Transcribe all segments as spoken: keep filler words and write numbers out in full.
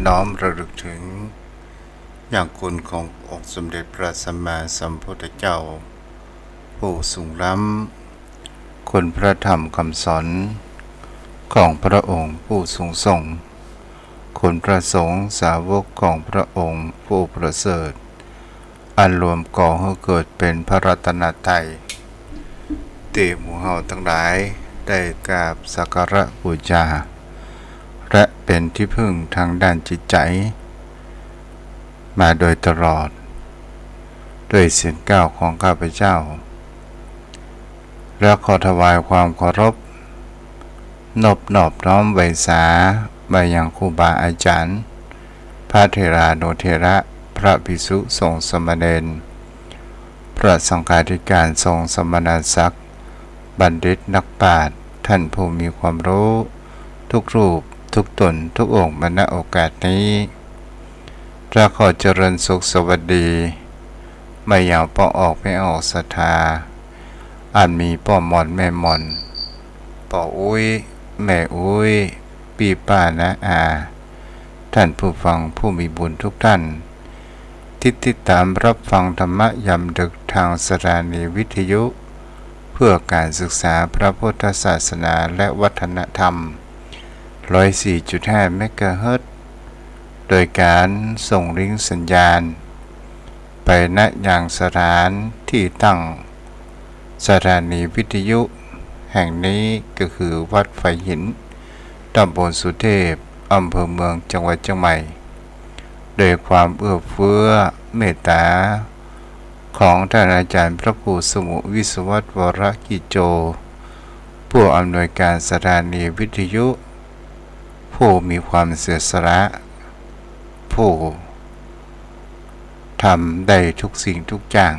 น้อมระลึกถึง ยังคุณขององค์สมเด็จพระสัมมาสัมพุทธเจ้า ผู้สูงล้ำ คุณพระธรรมคำสอนของพระองค์ผู้สูงส่ง คุณพระสงฆ์สาวกของพระองค์ผู้ประเสริฐ อันรวมก่อหื้อเกิดเป๋นพระรัตนตรัย ตี้หมู่เฮาตังหลายได้กราบสักการะบูชา และเป๋นตี้พึ่งตางด้านจิตใจ๋ มาโดยตลอด ด้วยเสียงกล่าวของข้าพเจ้า และขอถวายความเคารพ นบนอบน้อมไหว้สา มายังครูบาอาจ๋ารย์ พระเถรานุเถระ พระภิกษุสงฆ์สามเณร พระสังฆาธิการทรงสมณศักดิ์ บัณฑิตนักปราชญ์ ท่านผู้มีความรู้ ทุกรูป ทุกต๋น ทุกองค์ มา ณ โอกาสนี้ และขอเจริญสุขสวัสดี มายังป้อออกแม่ออกศรัทธา อันมีป้อหม่อนแม่หม่อน ป้ออุ๊ย แม่อุ๊ย ปี้ป้าน้าอา ท่านผู้ฟังผู้มีบุญทุกท่าน ที่ติดตามรับฟังธรรมะยามดึกตางสถานีวิทยุ เพื่อการศึกษาพระพุทธศาสนาและวัฒนธรรม ร้อยสี่จุดห้า เมกะเฮิรตซ์ โดยการส่งลิงก์สัญญาณ ไป ณ ยังสถานตี้ตั้งสถานีวิทยุแห่งนี้ ก็คือวัดฝายหิน ตำบลสุเทพ อำเภอเมือง จังหวัดเจียงใหม่ โดยความเอื้อเฟื้อเมตต๋าของท่านอาจ๋ารย์พระครูสมุห์ วิศวัตร วรกิจโจ ผู้อำนวยการสถานีวิทยุ ผู้มีความเสียสละ ผู้ทำได้ทุกสิ่งทุกอย่าง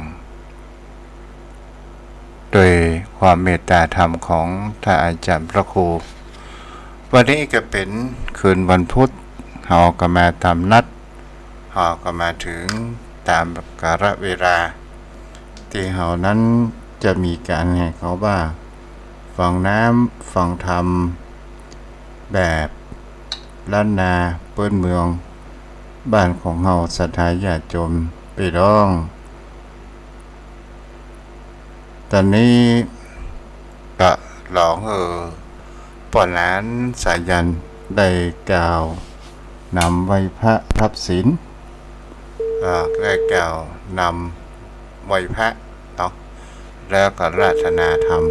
โดยความเมตตาธรรมของท่านอาจ๋ารย์พระครู วันนี้ก็เป๋นคืนวันพุธ เฮาก็มาต๋ามนัด เฮาก็มาเถิงต๋ามกาลเวลา ตี้เฮานั้นจะมีก๋านแห่เขาว่า ฟังน้ำฟังธรรม แบบล้านนาปื๊นเมือง บ้านของเฮาศรัทธาญาติโยมปี้น้อง ต๋อนนี้ก็ลองหื้อป้อหนานสายัณได้กล่าวนำไหว้พระทับศีล อ่า ได้กล่าวนำไหว้พระเนาะ แล้วก็อาราธนาธรรม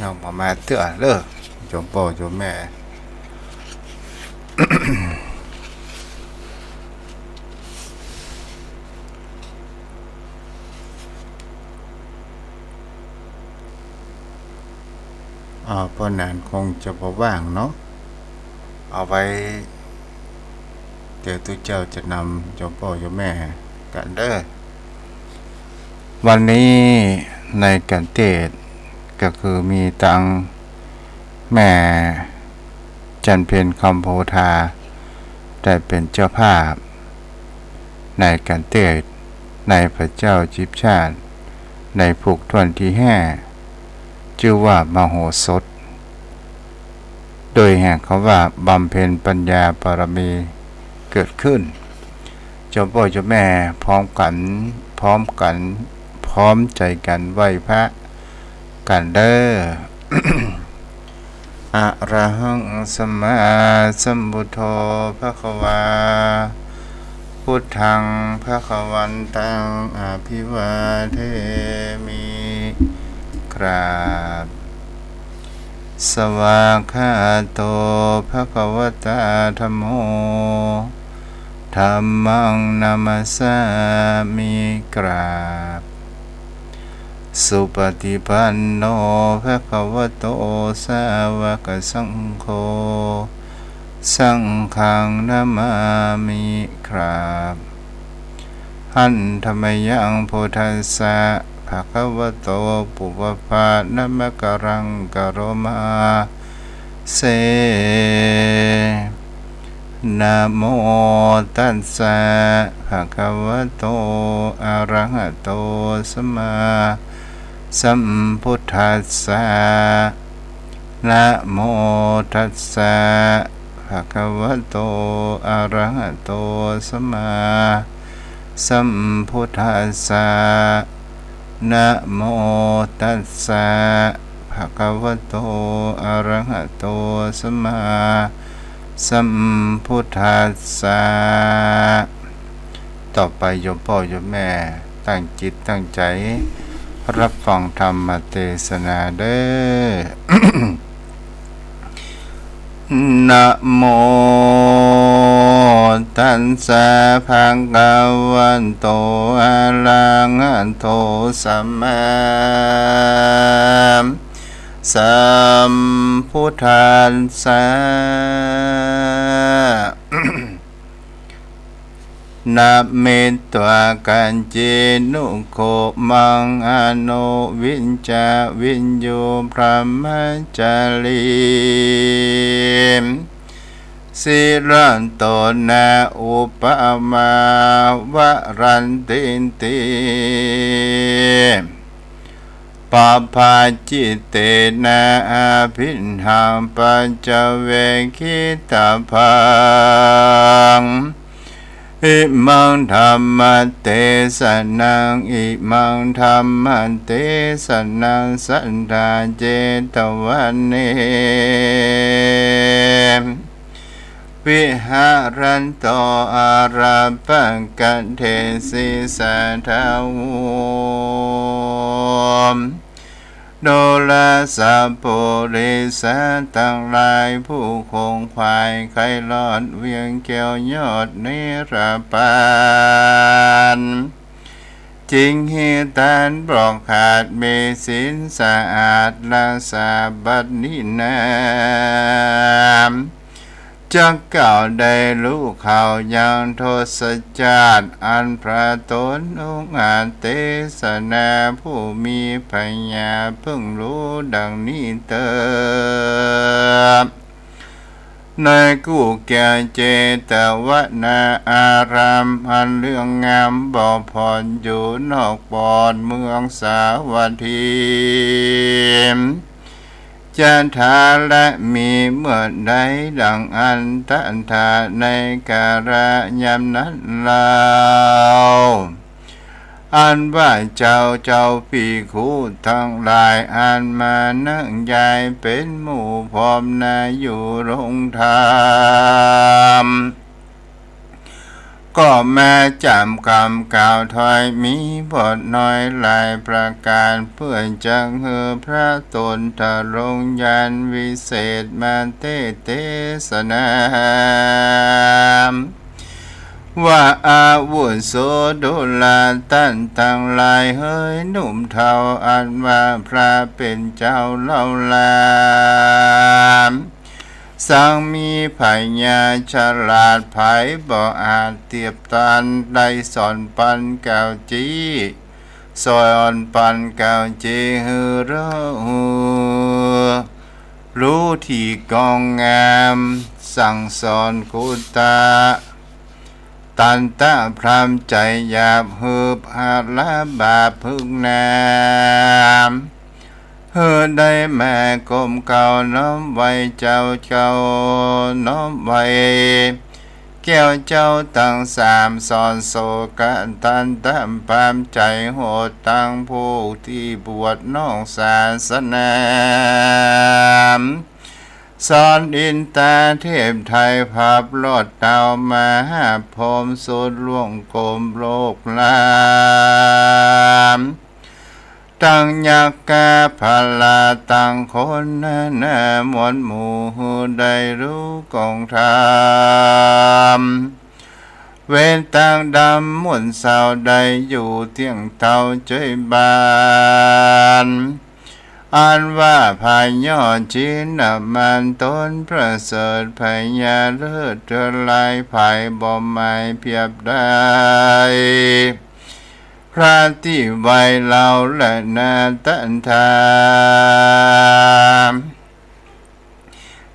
ยังบ่มาเตื้อเล่อ โยมป้อโยมแม่ อ่า ป้อหนานคงจะบ่ว่างเนาะ เอาไว้ เดี๋ยวตุ๊เจ้าจะนำโยมป้อโยมแม่กั๋นเด้อ วันนี้ในก๋านเตสน์ก็คือมีตังแม่จันเพ็ญคำโพธา ได้เป๋นเจ้าภาพ ในก๋านเตสน์ในพระเจ้าจิ๊บชาติ ในผูกถ้วนตี้ห้า จื้อว่ามโหสถ โดยแห่งเขาว่าบำเพ็ญปัญญาบารมีเกิดขึ้น โยมป้อโยมแม่พร้อมกั๋น พร้อมกั๋น พร้อมใจ๋กั๋นไหว้พระกั๋นเด้อ อะระหังสัมมาสัมพุทโธภะคะวา พุทธังภะคะวันตังอะภิวาเทมิ กราบ สวากขาโตภะคะวะตาธัมโม ธัมมังนะมัสสามิ กราบ สุปฏิปันโนภะคะวะโต สาวกสังโฆ สังฆังนะมามิ กราบ หันธะมะยัง พุทธัสสะ ภะคะวะโต ปุพพะ นะมะกะรัง กะโรมา เส นะโมตัสสะ ภะคะวะโต อะระหะโต สัมมา สัมพุทธัสสะ นะโมตัสสะ ภะคะวะโต อะระหะโต สัมมาสัมพุทธัสสะ นะโมตัสสะ ภะคะวะโต อะระหะโต สัมมาสัมพุทธัสสะ ต่อไปโยมป้อโยมแม่ตั้งจิตตั้งใจ๋รับฟังธรรมเตสนาเด้อ นะโมตัสสะ ภะคะวะโต อะระหะโต สัมมาสัมพุทธัสสะ นะเม ตวา กัจเจนุ โค มัง อโน วิชชา วิญญู พรหมจารี สิระโต นะ อุปมา วะรันตินติ ปะภา จิตเตนะ อะภิญหัง ปัจจเวกขิตาภัง อิมังธัมมเตสนัง อิมังธัมมเตสนัง สัตถาเจตวะเน วิหารันโต อาราปะกะเทสิ สาธาโว โดราสะ ปุริสะตังหลาย ผู้ขงขวายใค่รอด เวียงแก้วยอดเนรปาน จิงหื้อตานปลอกขาด มีศีลสะอาด รักษาบัดนี้นา จักกล่าวได้ฮู้เข้ายังทศจาติ อันพระตนองค์อาจเตสนา ผู้มีผญาเพิ่งฮู้ดังนี้เตอ ในกู้แก้วเจตวนาอาราม อันเลื่องงามบ่ผ่อน อยู่นอกปอนเมืองสาวัตถี จะถาละมีเมื่อใดดังอันตถา ในกาละยามนั้นเล่า อันว่าเจ้า เจ้าภิกขุตังหลาย อันมานั่งยายเป๋นหมู่พร้อมนา อยู่โฮงธรรม ก็มาจ๋ำกำกล่าวถ้อย มีบทน้อยหลายประก๋าน เปื้อจักหื้อพระตนทรงญาณวิเศษ มาเตสนา ว่าอาวุโส ดูราต้านตังหลายเหย หนุ่มเฒ่า อันว่าพระเป๋นเจ้าเล่าลา สังมีผญาฉลาด ใผบ่อาจเตียบตัน ได้สอนปันกล่าวจี้ สอนปันกล่าวจี้หื้อฮู้ ฮู้ตี้กองงาม สั่งสอนกุตะ ตันตะพรามใจ๋หยาบ หืบหาละบาปพึกน้ำ หื้อได้มาก้มเกล้าน้อมไหว้เจ้า เจ้าน้อมไหว้แก้วเจ้าตังสาม สอนโสกะตันตะพรามใจ๋โหด ตังผู้ตี้บวชนอกศาสนา สอนอินตาเทพไทย ผับรอดเต้ามหาพรหม สุดล่วงกลมโลกลาม ตังยักษ์กาพลาตังคนนานา มวลหมู่หื้อได้ฮู้กองธรรม เว้นตังดำมนต์เศร้า ได้อยู่เตี้ยงเต้าเจยบาน อันว่าผายยอดจินนามาน ตนประเสริฐผญาเลิศเทอหลาย ใผบ่หมายเปียบได้ พระตี้ไหว้เล่าและนาตันทา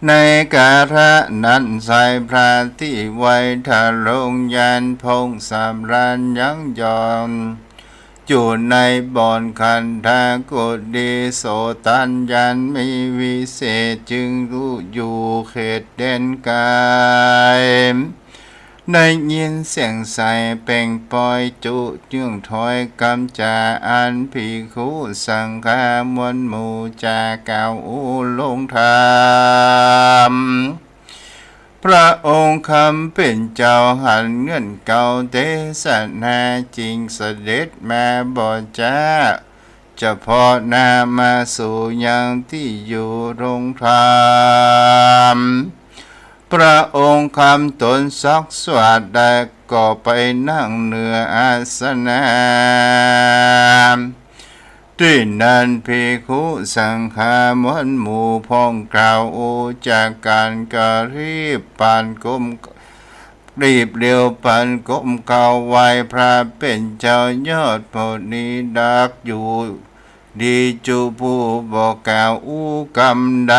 ในกาละนั้นไส้ พระตี้ไหว้ทรงญาณ พงสำราญยังหย่อน อยู่ในบ่อนขันธกุฎี โสตญาณมีวิเศษ จึงรู้อยู่เขตแดนไกล ได้ยินเสียงไสเปล่งปอยจุ จึงถอยกำจ๋า อันภิกขุสังฆามวลหมู่ จะกล่าวอู้ลงธรรม พระองค์คำเป๋นเจ้าหันเงื่อนเกลาเตสนา จึงเสด็จมาบ่จ๋า เฉพาะหน้ามาสู่ยังตี้อยู่ลงธรรม พระองค์คำตนซอกสวัสดิ์ได้ ก็ไปนั่งเหนืออาสนะ ตี้นั้นภิกขุสังฆามวลหมู่ พร้อมกล่าวอู้จะกั๋น ก็รีบปานก้ม รีบเร็วปานก้มเกล้าไหว้พระเป๋นเจ้ายอดโพธิ์นี้ ดักอยู่ดีจุผู้บ่กล่าวอู้กำใด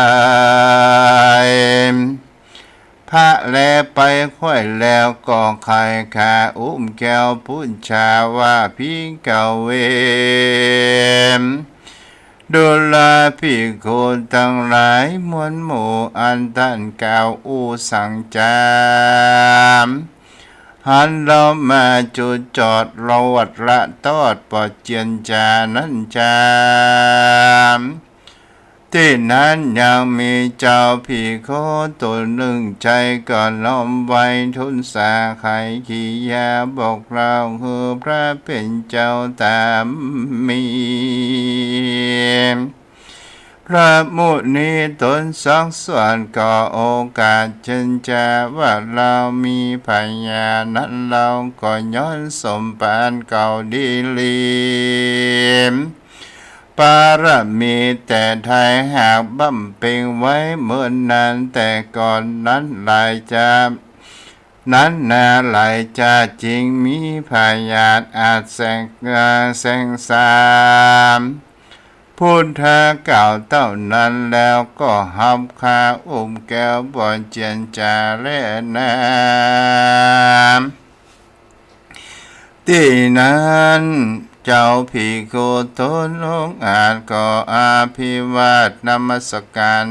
พระแลไปค่อยแล้ว ก็ไขว่ขาอุ้มแก้วพูดจ๋าว่า ภิกขเว ดูราภิกขุตังหลายมวลหมู่ อันต้านกล่าวอู้สั่งจ๋า หันเฮามาจุดจอด ละวัดละตอด บ่เจียนจ๋านั้นจ๋า ตี้นั้นยังมีเจ้าภิกขุต๋นนึ่ง ใจ๋ก็น้อมไหว้ทูลสาไขกิริยาบอกเล่าหื้อพระเป๋นเจ้าต๋ามมี พระมุนีต๋นซอกสวัสดิ์ ก็โอกาสเจิญจ๋าว่า เฮามีผญานั้น เฮาก็ย้อนสมปานเก่าดีหลี ปารมีแต่ไท้หากบำเพ็งไว้เมินนานแต่ก่อนนั้นหลายจา นั้นนาหลายจา จึงมีผญาสอาจแสง แสงสาม พุทธะกล่าวเต้านั้นแล้ว ก็ฮับคาอุ้มแก้วบ่เจียนจ๋าแลนา ตี้นั้นเจ้าภิกขุต๋นองอาจก็อภิวาทนมัสก๋าร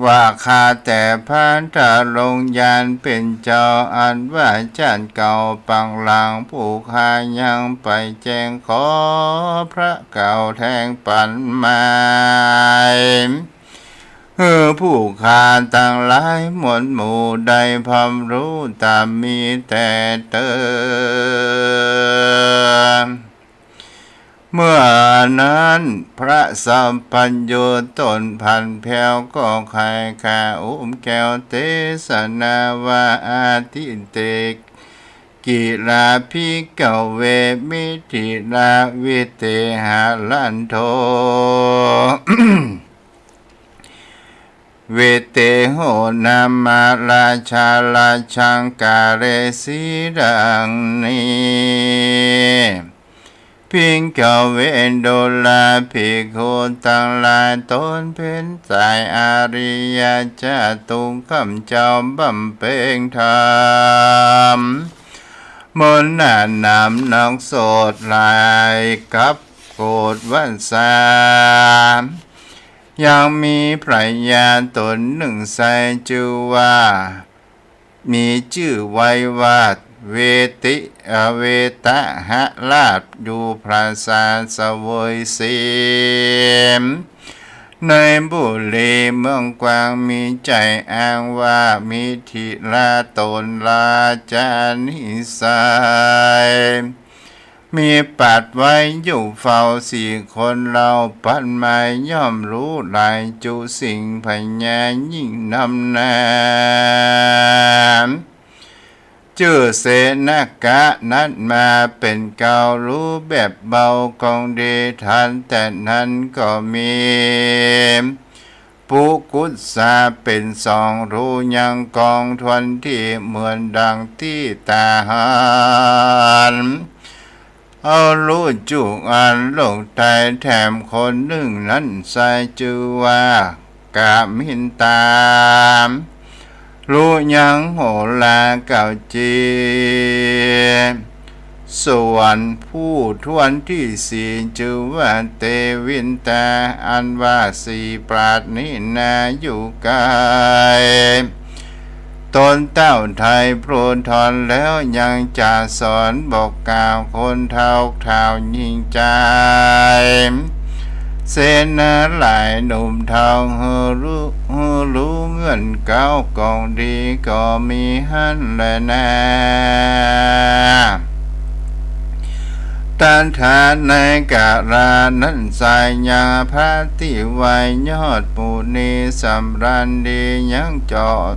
ว่าข้าแต่พระทรงญาณเป๋นเจ้า อันว่าจ้านเก่าปางหลัง ผู้ข้ายังไปแจ้งขอพระเก่าแทงปันไม้ หื้อผู้ข้าตังหลายมวลหมู่ได้พร่ำฮู้ต๋ามมีแต่เติม เมื่อนั้นพระสัพพัญญูต๋นผันแผ้วก็ไขว่ขาอุ้มแก้วเตสนาว่า อทิเต กิราภิกขเว มิถิราวิเตหะรันโท เวเตโห นามาราชาราชังกาเรสีดังนี้ ภิกขเว ดูราภิกขุตังหลาย ต๋นเป๋นสายอริยะจาตุคามเจ้าบำเพ็งธรรม มนต์หนาหนามนักโสตหลายกับโกฏวัสสา ยังมีภรรยาต๋นนึ่งไซร้จื้อว่า มีจื้อไว้ว่า เวติ เอ่อ เวตหราช อยู่ผาสาเสวยเสม ในบุรีเมืองกวาง มีใจ๋อ้างว่า มิถิราต๋นราชานิสัย มีปัตย์ไว้อยู่เฝ้าสี่คน เฮาปัตย์มาย่อมฮู้หลายจุสิ่ง ผญายิ่งนำหน้า จื้อเสนกะนั้นมาเป๋นเกล้า ฮู้แบบเบาของดีทัน แต่นั้นก็มี ปุกุสสาเป๋นสอง ฮู้ยังกองถ้วนตี้เหมือนดังตี้ต๋าหัน เอาฮู้จุอันโลกไตแถมคนนึ่งนั้นไซร้จื้อว่า กามินตา ฮู้ยังโหราเก่าจี ส่วนผู้ถ้วนตี้สี่จื้อว่าเตวินตา อันว่าสี่ปราดนี้นาอยู่ไกล ตนเต้าไทยพลูธรแล้วยังจะสอนบอกกล่าวคนเฒ่าเฒ่าหญิงจาย เสนาหลายหนุ่มเฒ่าหื้อรู้ หื้อรู้เงื่อนเก๋าของดีก็มีหั้นแลนา ตถาในกาลานั้นไซร้ ยังพระตี้ไหว้ยอดมุนีสำราญดี ยังจอด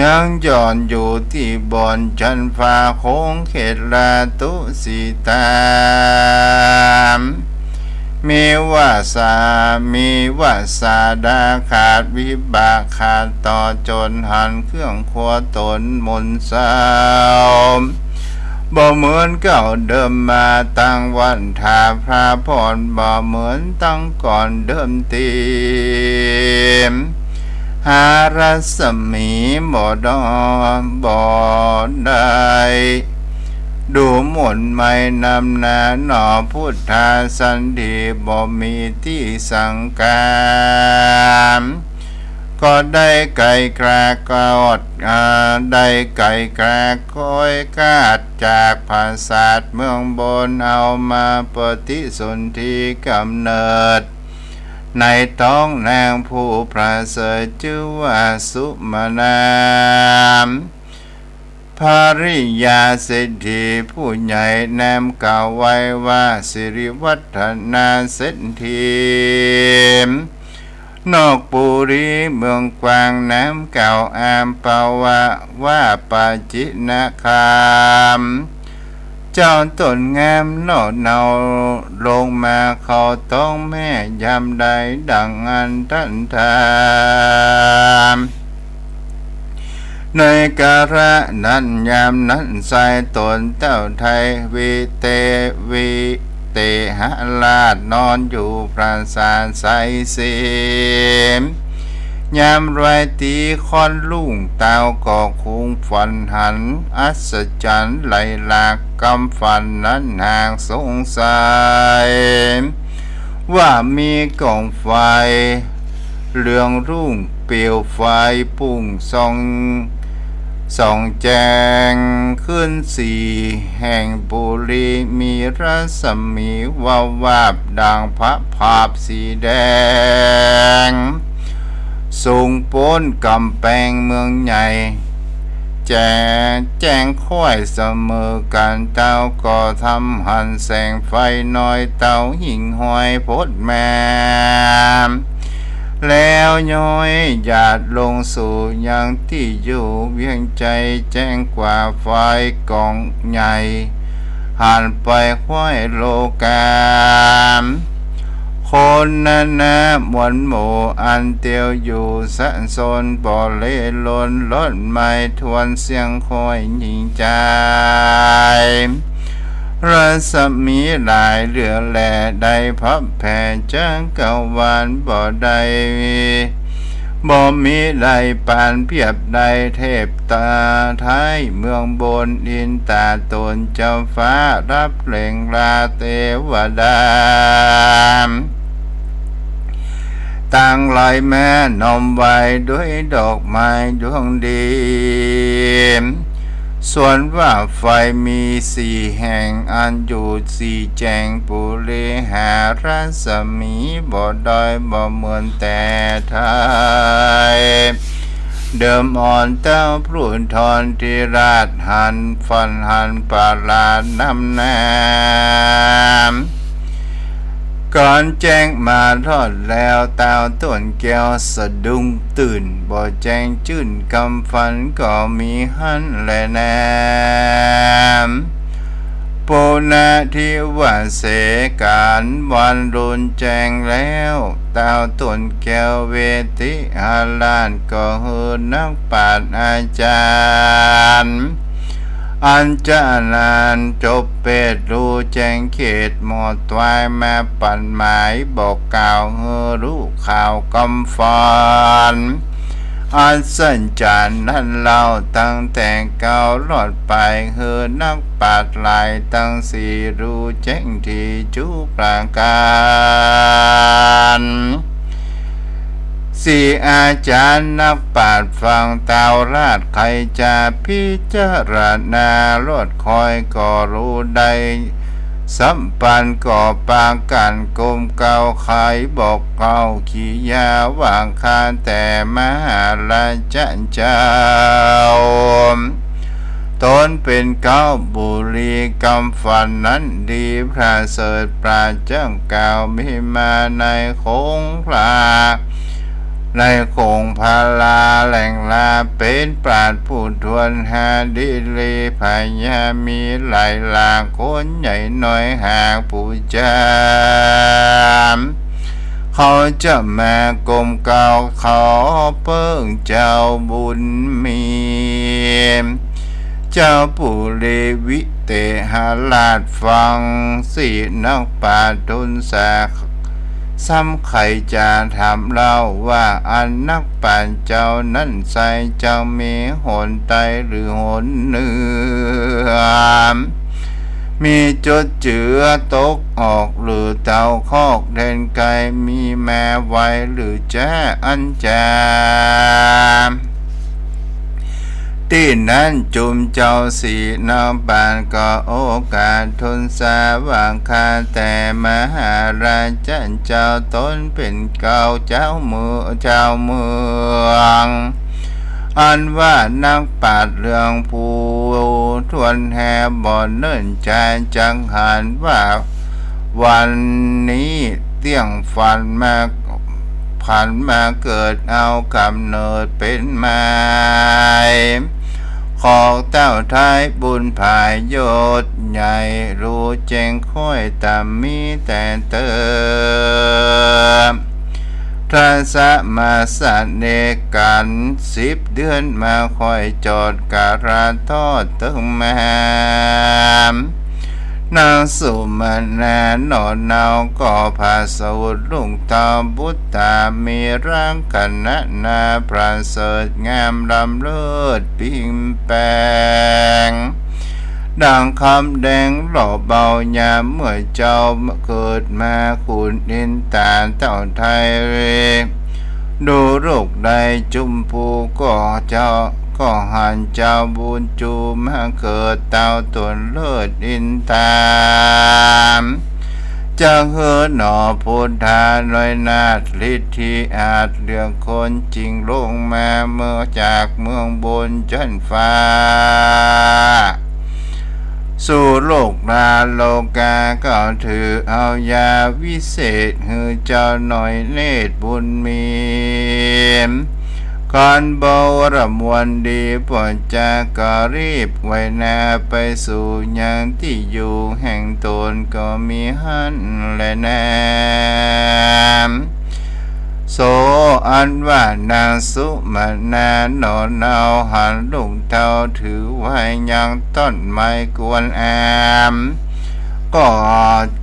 ยังหย่อนอยู่ตี้บ่อนจันฟ้าโขงเขตราตุสีตา มีวาสา มีวาสาดาขาดวิบากขาดต่อจนหันเครื่องครัวตนมนเศร้า บ่เหมือนเก่าเดิมมาตั้งวัน ถ้าพระพรบ่เหมือนตั้งก่อนเดิมตี้ หารัศมีบ่ดอ บ่ได้ ดูหมิ่นหมายนำหน้าหนอ พุทธาสันติบ่มีตี้สังกาม ก็ได้ไกลกรากอด อ่า ได้ไกลกรากอยกาดจากผาสาทเมืองบน เอามาปฏิสนธิกำเนิด ในท้องนางผู้ประเสริฐจื้อว่าสุมนา ภริยาเศรษฐีผู้ใหญ่นามกล่าวไว้ว่าสิริวัฒนาเศรษฐี นอกปุรีเมืองกวาง นามกล่าวอามปาวะว่าปาจินคาม เจ้าต้นงามนอกเนาลงมาเข้าท้องแม่ยามใดดังอั้นทันทา ในกาละนั้นยามนั้นไซร้ตนเต้าไทยวิเต วิเตหราชนอนอยู่ปราสาทไสยเสน ยามรอยตี๋ค่อนรุ่งเต้าก็ครุ่นฝันหันอัศจรรย์ไหลหลากกำฝันนั้นหากสงสัย ว่ามีกองไฟเหลืองรุ่งเปลวไฟปุ้งส่อง ส่องแจ้งขึ้นสี่แห่งปุรี มีรัศมีวาวาบดังพระพับสีแดง สูงป๊นก๋ำแปงเมืองใหญ่ แจ้ง แจ้งค่อยเสมอกั๋น เต้าก็ทำหันแสงไฟน้อยเต้าหิ่งห้อยพดแหม แล้วย้อยหยาดลงสู่ยังตี้อยู่ เวียงใจ๋แจ้งกว่าไฟก๋องใหญ่ หันไปห้วยโลกา คนนานาหมวลหมู่อันเตียวอยู่สะสน บ่เลหล่นลดไหม้ถ้วนเสี้ยงห้อยหญิงจาย รัศมีหลายเหลือแลได้พับแผ่จักรวาลบ่ได้ บ่มีได้ปานเปียบได้เทพตาไท้เมืองบน อินตาตนเจ้าฟ้ารับเล็งลาเตวดา ตังหลายแม้นอมไหว้ด้วยดอกไม้ดวงดี ส่วนว่าไฟมีสี่แห่งอันอยู่สี่แจ้งปุรี หารัศมีบ่ด้อยบ่เหมือนแต่ไท้ เดิมอ่อนเต้าพลูธรทิราชหันฝันหันประหลาดนำหน้า ก่อนแจ้งมาทอดแล้วเต้าต้นแก้วสะดุ้งตื่น บ่แจ้งจื้นกำฝันก็มีหั้นแลนา ปุณณทิวาเส ก๋านวันลุนแจ้งแล้ว เต้าต้นแก้วเวติหราชก็หื้อนักปราชญ์อาจารย์ อันจะนานจบเปตรู้แจ้งเขตหมดตวายมาปันหมายบอกกล่าวหื้อรู้ข่าวกำฝัน อัศจรรย์นั้นเล่า ตั้งแต่เก๊ารอดไป หื้อนักปราชญ์หลายตังสี่ ฮู้แจ้งดีจุกประก๋าน สี่อาจ๋ารย์นักปราชญ์ฟังเต๊าราช ใค่จะพิจารณา รอดคอยก็ฮู้ได้ สัมปันก็ปากั๋น กรมเก๊าใค่บอกเล่า กิริยาว่าข้าแต่มหาราชเจ้า ต๋นเป๋นเก๊าบุรี กำฝันนั้นดีประเสริฐ ปราศจากเก๊ามีมาในคงพระ ในคงพระแหล่งลา เป๋นปราชญ์ผู้ถ้วนหาดีหลี พญามีหลายหลาก คนใหญ่น้อยหากผู้จ๋า เขาจะมากรมเก๊า ขอเปิ้งเจ้าบุญมี เจ้าปุริวิเตหราชฟัง สี่นักปราชญ์ทูลสา ซ้ำใค่จะถามเล่าว่า อันนักปราชญ์เจ้านั้นไส้ จักมีหนใดหรือหนเนึ่ง มีจุดเจือตกออกหรือเต้า คอกแดนไกลมีมาไวหรือจ๊า อันจา ตี้นั้นจุมเจ้าสี่นักปราชญ์ก็โอกาสทูลสาว่า ข้าแต่มหาราชเจ้า ต๋นเป๋นเก๊าเจ้าเมือง เจ้าเมือง อันว่านักปราชญ์เรื่องผู้ถ้วนแฮ บ่เนิ่นจาจักหันว่า วันนี้เตี้ยงฝันมา ผันมาเกิดเอาก๋ำเนิดเป๋นมาย ขอเต้าไท้บุญผายศใหญ่ ฮู้แจ้งค่อยต๋ามมีแต่เติม ทศมาสเนกั๋นสิบเดือนมา ค่อยจอดกระทอดเติมมา นางสุมนาหนอเนาก็ประสูติลูกเต้าบุตรา มีลักษณะนาประเสริฐงามล้ำเลิศปิ่งแปง ดังคำแดงหล่อเบายามเมื่อเจ้าเกิดมา ขุนอินต๋าเต้าไท้ ดูลูกได้จุมปูก็เจ้า ก็หันเจ้าบุญจูมาเกิด เต้าต๋นเลิศอินต๋า จักหื้อหนอพุทธาน้อยนาถ ฤทธิอาจเหลือคน จึงลงมาเมืองจากเมืองบนชั้นฟ้า สู่โลกนาโลกา ก็ถือเอายาวิเศษ หื้อเจ้าน้อยเนตรบุญมี ครั้นบวรมวลดี ปวดจากก็รีบไวนา ไปสู่ยังตี้อยู่แห่งต๋น ก็มีหั้นแลนา โส อันว่านางสุมนาหนอเนา หันลูกเต้าถือไว้ยังต้นไม้กวนอาม ก็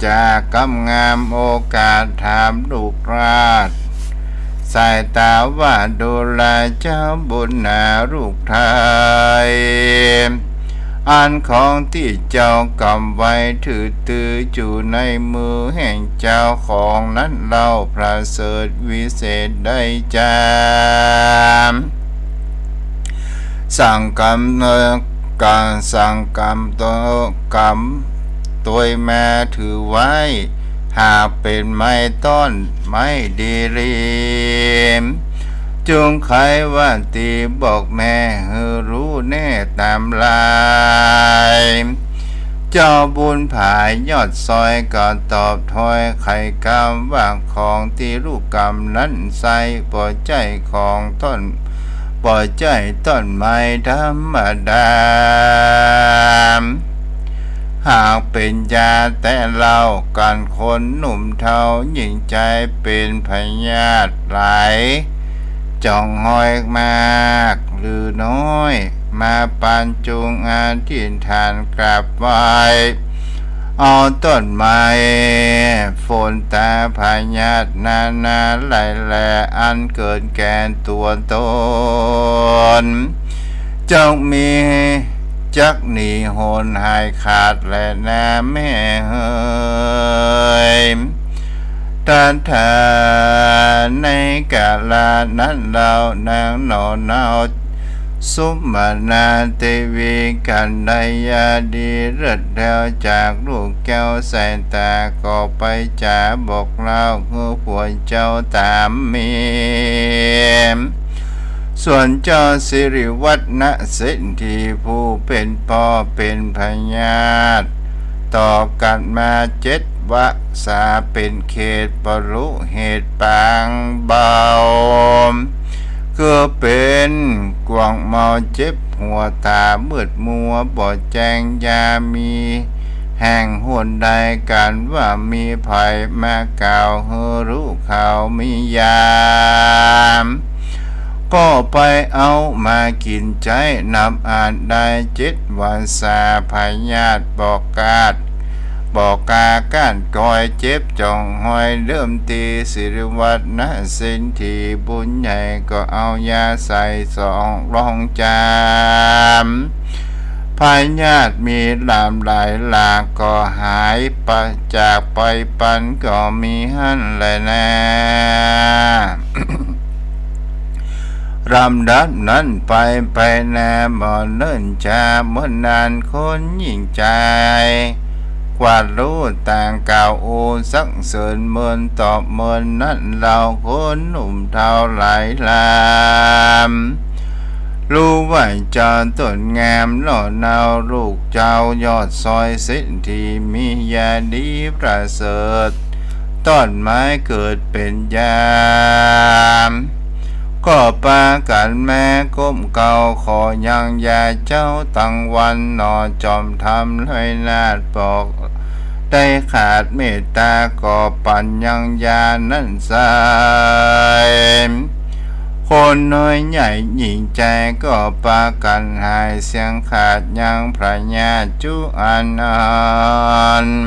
จะกำงามโอกาสถามลูกราช สายต๋าว่า ดูราเจ้าบุญนาลูกไท้ อันของตี้เจ้ากำไว้ถือตื้ออยู่ในมือแห่งเจ้าของนั้นเล่า ประเสริฐวิเศษได้จา สั่งกำ เอ่อ สั่งกำตวยมาถือไว้ หากเป๋นไม้ต้นไม้ดีหลี จงไขว่าตี้บอกแม่หื้อฮู้แน่ต๋ามลาย เจ้าบุญผายยอดซอยก็ตอบถ้อยไขกำว่า ของตี้ลูกกำนั้นไส้ บ่ใจ้ของต้น บ่ใจ้ต้นไม้ธรรมดา หากเป๋นยาแต๊เล่า กั๋นคนหนุ่มเฒ่าหญิงใจ๋เป๋นพยาธิหลาย จ๋องฮอยมากหรือน้อย มาปานจุงอธิษฐานกราบไหว้ เอาต้นไม้ ฝนตาพยาธินานาหลายแล อันเกิดแก่ตัวตน จงมีจักหนีหนหายขาดแลนาแม่เหย ตถา ในกาละนั้นเล่านางหน่อเนา สุมนาเตวีกัณยาดีเลิศแล้วจากลูกแก้วสายตา ก็ไปจ๋าบอกเล่าหื้อผัวเจ้าต๋ามมี ส่วนเจ้าสิริวัฒนเศรษฐีผู้เป๋นป้อเป๋นพยาธิ ต่อกั๋นมาเจ็ดวสา เป๋นเขตปรุเหตุปางเบา คือเป๋นกวางเมาเจ็บหัวต๋ามืดมัวบ่แจ้งยามี แห่งหนใดกั๋นว่ามีใผมากล่าวหื้อฮู้เขามียา ก็ไปเอามากิ๋นใจ๊ นับอาจได้เจ็ดวสา พยาธิบ่กาด บ่กล้าก้านกอย เจ็บจ่องฮอยเริ่มตี้สิริวัฒนเศรษฐีบุญใหญ่ ก็เอายาใส่สองรองจาม พยาธิมีหลามหลายหลาก ก็หายไปจากไปปันก็มีหั้นแลนา ลำดับนั้นไป ไปนาบ่เนิ่นจ๊า เมินนานคนยิ่งใจ๋ กวาดฮู้ต่างกล่าวโอสรรเสริญเมินตอบเมินนั้นเล่าคนหนุ่มเฒ่าหลายลำ ฮู้ว่าเจ้าต้นงามหน่อเนา ลูกเจ้ายอดซอยเศรษฐีมียาดีประเสริฐ ต้นไม้เกิดเป๋นยา ก็ปากั๋นมาก้มเกราขอยังยาเจ้าตังวันหน่อ จอมธรรมไพร่นาถบอก ได้ขาดเมตตาก็ปั๋นยังยานั้นใส่ คนน้อยใหญ่หญิงใจ๋ก็ปากั๋นหายเสียงขาดยังพระญาจุอานันท์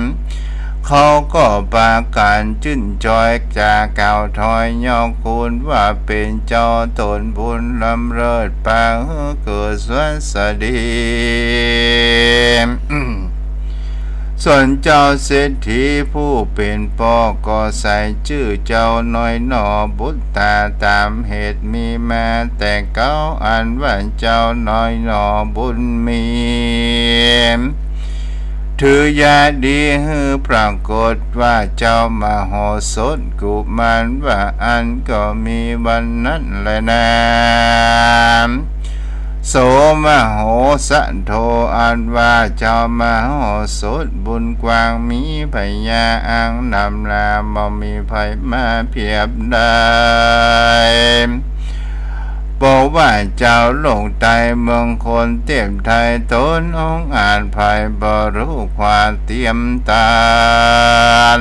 เขาก็ปากั๋นจื้นจอยจ๋ากล่าวถอยยอคุณว่าเป๋นเจ้าต๋นบุญล้ำเลิศปางหื้อเกิดสวัสดี ส่วนเจ้าเศรษฐีผู้เป๋นป้อก็ใส่จื้อเจ้าน้อยหน่อบุตตาต๋ามเหตุมีมาแต่เก๊า อันว่าเจ้าน้อยหน่อบุญมี ถือยาดีหื้อปรากฏว่าเจ้ามโหสถกุมารว่าอั้นก็มีวันนั้นแลนา โสมโหสโถ อันว่าเจ้ามโหสถบุญกว้างมีพญาอังนำหน้าบ่มีใผมาเปียบได้ บอกว่าเจ้าโลกใต้เมืองคนเตียบไทยต๋นองอาจใผบ่ฮู้ความเตรียมตาน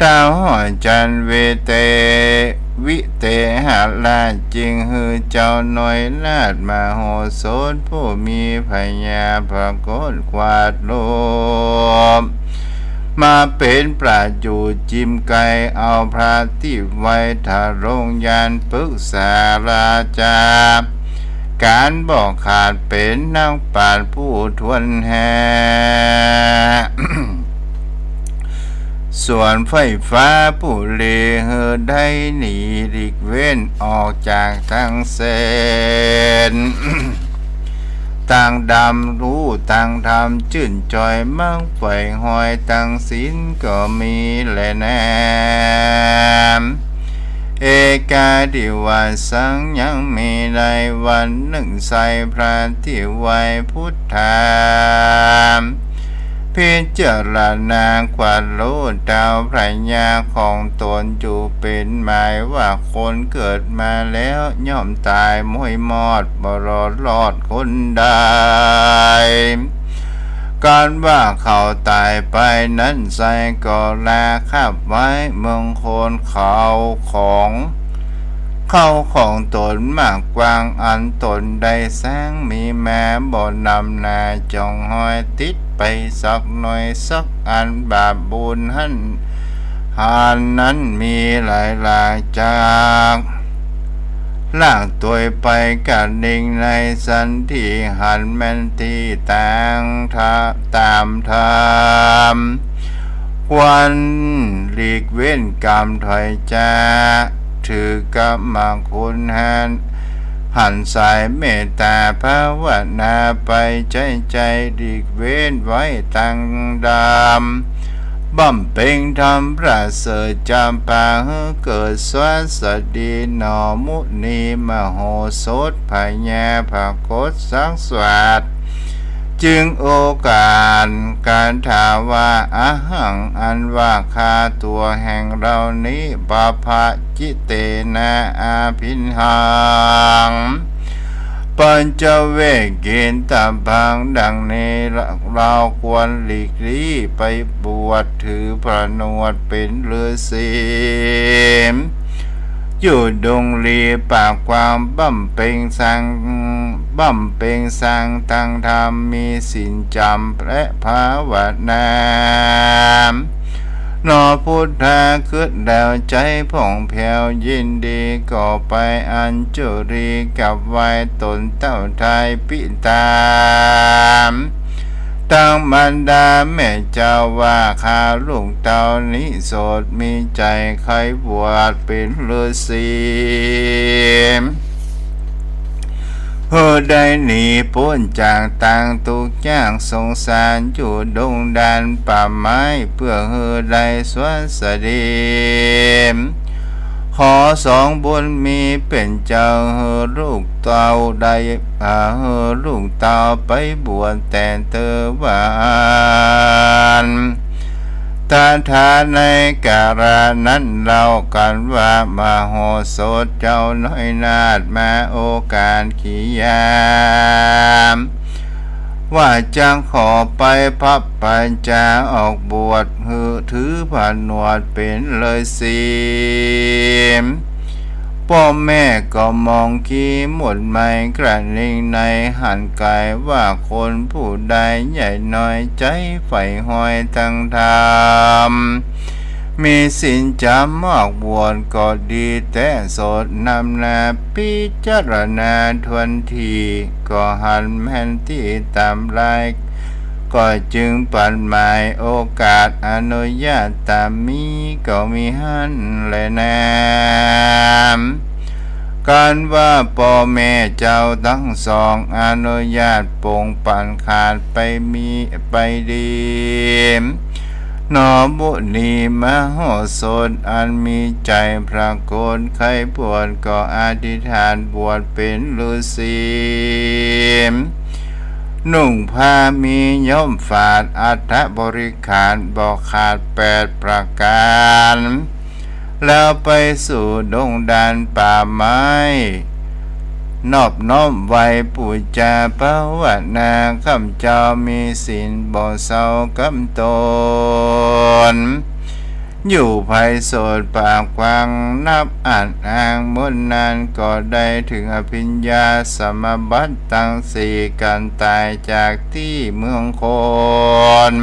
ท้าวหอยจันทร์วิเต วิเตหราชจึงหื้อเจ้าน้อยราชมโหสถผู้มีพญาปรากฏกวาดรูป มาเป๋นประอยู่จิมไก เอาพระทิไว้ทรงญาณปรึกษาราชา ก๋านบ่ขาดเป๋นนักปราชญ์ผู้ถ้วนแฮ ส่วนไฟฟ้าปุรีหื้อได้หนีหลีกเว้นออกจากตังเส้น ตังดำฮู้ตังธรรมจื้นจอยมักใฝ่ฮอยตังศีลก็มีแลนา เอกาทิวาสังยังมีในวันนึ่งใส่พระทิไว้พุทธา พิจารณากวาดฮู้เต้าพระญาของต๋นอยู่เป๋นหมายว่าคนเกิดมาแล้วย่อมต๋ายม้วยมอดบ่รอดรอดคนใด ก๋านว่าเขาต๋ายไปนั้นไส้ก็ลาคับไว้เมืองคนเขาของ ใค เข้าของต๋นมากกว้างอันต๋นได้แสวงมีมาบ่นำนา จ๋องฮอยติดไปสักหน่อยสักอัน บาปบุญหั้น หันนั้นมีหลายหลากจาก ลากตวยไปกะนิ่งในสันติหันแม่นตี้ตางทะ ต๋ามธรรม ควรหลีกเว้นกำถ้อยจ๋า ถือกำมะคุณหัน หันสายเมตต๋าภาวนาไป ใจ๊ใจ๋หลีกเว้นไว้ตังดำ บำเพ็งธรรมประเสริฐ จ๋ำปาหื้อเกิดสวัสดีหนอ มุนีมโหสถพญาผกตสังสวัสดิ์ จึงโอกาสคาถาว่า อะหัง อันว่าข้าตั๋วแห่งเฮานี้ ปะภะจิตเตนะ อะภิญหัง ปัจจเวกขิตัพพัง ดังนี้เฮาควรหลีกลี้ไปบวชถือผนวดเป๋นฤๅษี อยู่ดงลีป่ากว้าง บำเพ็งสร้าง บำเพ็งสร้างตังธรรม มีศีลจ๋ำและภาวนา หนอพุทธา กึ๊ดแล้วใจ๋ผ่องแผ้วยินดี ก็ไปอัญจุลีกราบไหว้ต๋นเต้าทายปิตา ตังมารดาแม่เจ้าว่า ข้าลูกเต้านี้โสด มีใจ๋ใค่บวชเป๋นฤๅษี หื้อได้หนีป๊นจากตางตุ๊กยากสงสาร อยู่ดงดานป่าไม้ เปื้อหื้อได้สวัสดี ขอสองบุญมีเป๋นเจ้า หื้อลูกเต้าได้ อ่า หื้อลูกเต้าไปบวชแต่เต๊อะว่าอั้น ตถาในกาละนั้นเล่ากั๋นว่า มโหสถเจ้าน้อยนาถมาโอกาสขียาม ว่าจะขอไปพับปัญจาออกบวช หื้อถือผนวดเป๋นฤๅษี ป้อแม่ก็มองขี้หมุนไหมกระนิ่งในหันก๋ายว่า คนผู้ใดใหญ่น้อยใจ๋ใฝ่ฮอยตังธรรม มีศีลจ๋ำออกบวชก็ดีแต๊ โสดนำหน้าพิจารณาถ้วนที ก็หันแม่นตี้ต๋ามลาย ก็จึงปันหมายโอกาสอนุญาตต๋ามมีก็มีหั้นแลนา กั๋นว่าป้อแม่เจ้าตังสองอนุญาตปงปันขาดไปมีไปดี หนอมุนีมโหสถอันมีใจ๋พระโกนใค่บวช ก็อธิษฐานบวชเป๋นฤๅษี นุ่งผ้ามีย้อมฝาด อัฐบริขารบ่ขาดแปดประก๋าน แล้วไปสู่ดงดานป่าไม้ นอบน้อมไหว้ปู๋จาภาวนา ข้าพเจ้ามีศีลบ่เศร้ากำตน อยู่ไพศาลป่ากว้างนับอันอ้าง เมื่อนั้นก็ได้เถิงอภิญญาสมาบัติตังสี่ กั๋นต๋ายจากตี้เมืองโคน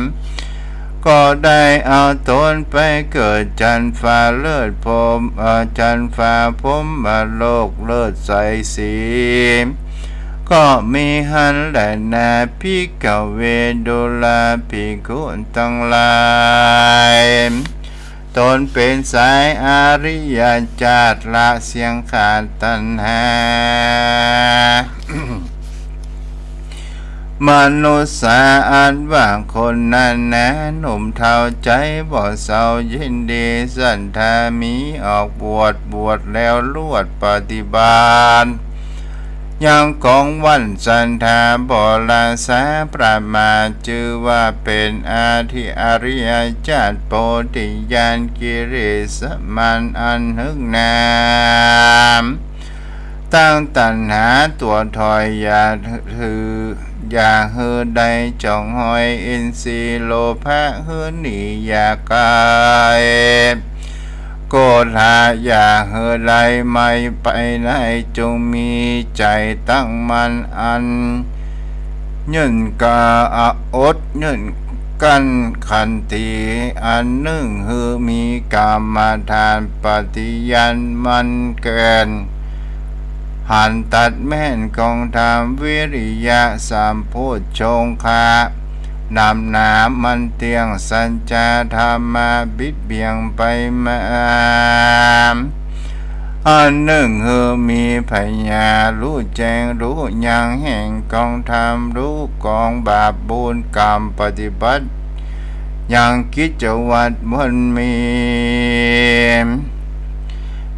ก็ได้เอาต๋นไปเกิดจั๊นฟ้าเลิศพรหม เอ่อ จั๊นฟ้าพรหมโลกเลิศใสสี ก็มีหั้นแลนา ภิกขเว ดูราภิกขุตังหลาย ต๋นเป๋นสายอริยจาติ ละเสี้ยงขาดตัณหา มนุสสาอันว่าคนนั้นนา หนุ่มเฒ่าใจ๋บ่เศร้ายินดี ศรัทธามีออกบวช บวชแล้วลวดปฏิบัติ ยังของหวั่นศรัทธาบ่ละสาประมาท จื้อว่าเป๋นอธิอริยจาติ โพธิญาณกิเลสมันอันหึงหนา ตั้งตัณหาตั๋วถอย อย่าหื้อ อย่าหื้อได้จ๋องฮอย อินทรีย์โลภะหื้อหนีอย่าใก้ ก็ถ้าอยากหื้อได้ไม้ไปไหน จงมีใจ๋ตั้งมั่นอัน ยื่นกาอดยื่นกั้นขันติ อันนึ่งหื้อมีกรรมฐานปฏิญาณมั่นแก่น หันตัดแม่นกองธรรมวิริยะสัมโพชฌงคะ นำหนามั่นเตี้ยงสัจจะธรรมะบิดเบี่ยงไปมา อันนึ่งหื้อมีปัญญาฮู้แจ้งฮู้ยังแห่งกองธรรม ฮู้กองบาปบุญกรรมปฏิบัติ ยังกิจวัตรมนมี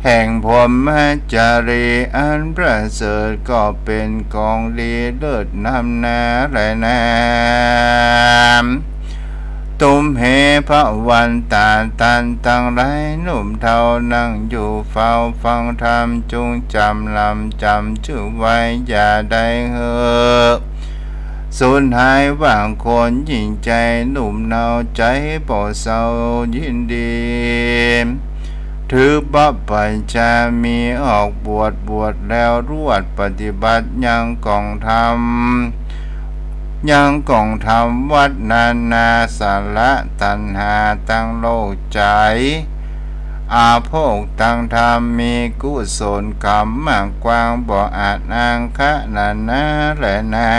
แห่งพรหมจารีย์อันประเสริฐ ก็เป๋นของดีเลิศนำหน้าแลนา ตุ้มเห พระวันตาต้านตังหลาย หนุ่มเฒ่านั่งอยู่เฝ้าฟังธรรม จงจ๋ำลำจ๋ำจื้อไว้ อย่าได้หื้อสูญหายว่างคน ยิ่งใจ๋หนุ่มเนาใจ๋บ่เศร้ายินดี ถือบัพพชฌา มีออกบวช บวชแล้วรวด ปฏิบัติยังกองธรรม ยังกองธรรมวัดนานาสาระ ตัณหาตังโลกใจ๋ อาโภคตังธรรม มีกุศลกรรมมากกว้าง บ่อาจอ้างขนาดนาแลนา